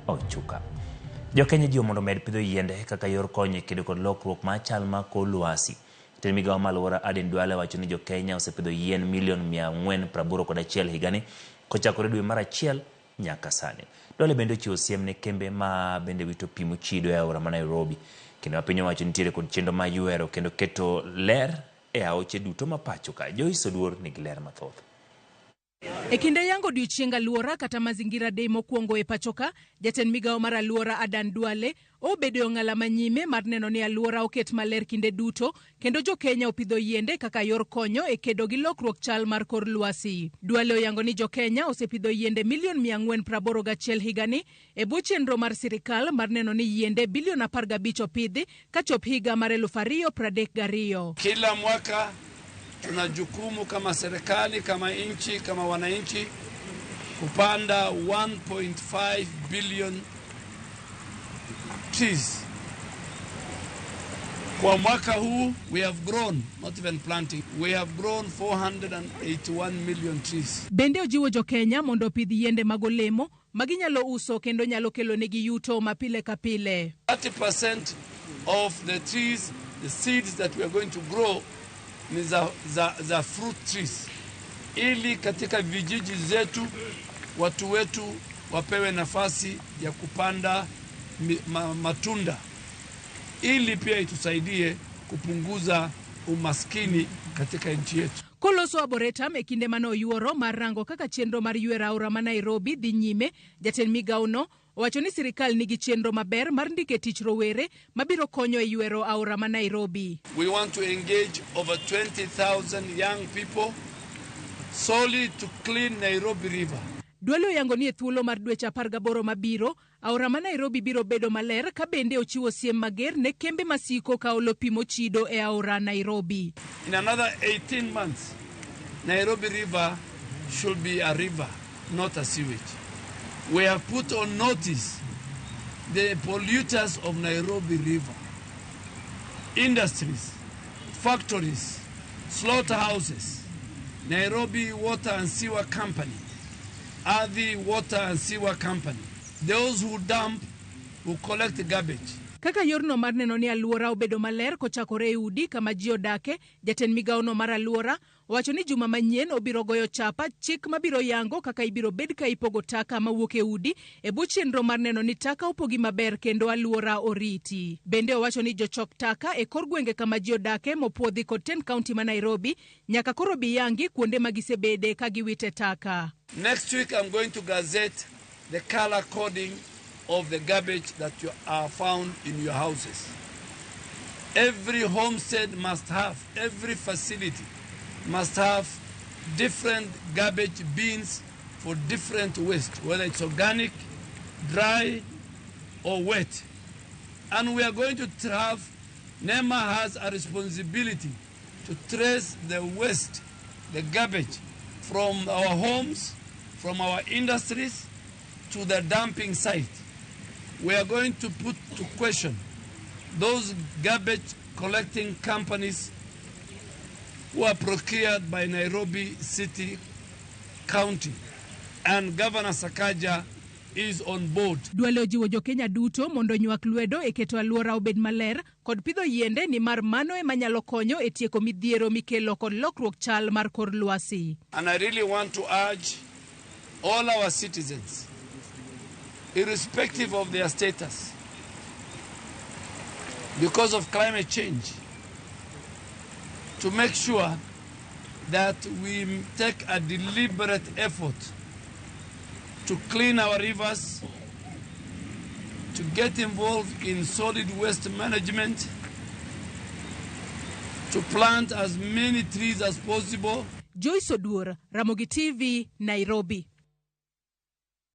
Ochuka. Jokenya jiwo mondo omed pidho yiende kaka yor konyo e kedo kod lokruok mar chal mar kor lwasi. Jatend migawo mar alwora Aden Duale wacho ni jokenya osepidho yien milion 481 higani kochakore dwe mar achiel nyaka sani. Duale bende ochiwo siem ne kembe ma bende wito pi mochido e aora ma Nairobi. Kendo ma piny owacho nitiere kod chenro mar ywero kendo keto ler e aoche duto ma pacho ka. Joyce Oduor nigi ler mathoth. E kinde yango odiochieng aluora kata Mazingira Day mokwongo e pachoka, jatend migawo mar aluora Adan Duale obedo e ong'ala manyime mar neno ni aluora oket maler kinde duto kendo jokenya opidho yiende kaka yor konyo e kedo gi lokruok chal mar kor lwasi. Duale oyango ni jokenya osepidho yiende milion 481 higani e bwo chenro mar sirikal mar neno ni yiende bilion 15 opidhi kachop higa mar 2032. Kila mwaka tuna jukumu kama serikali, kama nchi, kama wananchi kupanda 1.5 billion trees. Kwa mwaka huu we have grown, not even planting, we have grown 481 million trees. Bende ojiwo jokenya mondo opidh yiende mag olemo ma ginyalo uso kendo nyalo kelonegi yuto ma pile ka pile. 30% of the trees, the seeds that we are going to grow ni za fruit trees, ili katika vijiji zetu watu wetu wapewe nafasi ya kupanda matunda, ili pia itusaidie kupunguza umaskini katika nchi yetu. Koloso Arboretum e kinde mane oyuoro mar rango kaka chenro mar ywero aora ma Nairobi dhi nyime, jatend migawono owacho ni sirikal nigi chenro maber mar ndiko e tich rowere mabiro konyo e ywero aora ma Nairobi. We want to engage over 20,000 young people solely to clean Nairobi River. Duale oyango ni e thuolo mar dweche 18 mabiro, aora ma Nairobi biro bedo maler ka bende ochiwo siem mager ne kembe masiko ka olo pi mochido e aora Nairobi. In another 18 months, Nairobi River should be a river, not a sewage. We have put on notice the polluters of Nairobi River, industries, factories, slaughterhouses, Nairobi Water and Sewer Company, Athi Water and Sewer Company, those who dump, who collect garbage. Kaka yorno mar neno ni aluora obedo maler kochakore e udi kama ji odake, jatend migawono mar aluora owacho ni juma manyien obiro goyo chapa chik mabiro yango kaka ibiro bed ka ipogo taka mawuok e udi e bwo chenro mar neno ni taka opogi maber kendo aluora oriti. Bende owacho ni jochok taka e kor gwenge kama ji odake mopuodhi kod tend kaunti ma Nairobi nyaka koro biyangi kuonde ma gisebede ka giwite taka. Next week I'm going to gazette the color coding of the garbage that you are found in your houses. Every homestead must have, every facility must have different garbage bins for different waste, whether it's organic, dry, or wet. And we are going to have, NEMA has a responsibility to trace the waste, the garbage, from our homes, from our industries, to the dumping site. We are going to put to question those garbage collecting companies who are procured by Nairobi City County, and Governor Sakaja is on board. Duale ojiwo jokenya duto mondo onywak lwedo e keto aluora obed maler kod pidho yiende nimar mano ema nyalo konyo e tieko midhiero mikelo kod lokruok chal mar kor lwasi. And I really want to urge all our citizens, irrespective of their status, because of climate change, to make sure that we take a deliberate effort to clean our rivers, to get involved in solid waste management, to plant as many trees as possible. Joyce Oduor, Ramogi TV, Nairobi.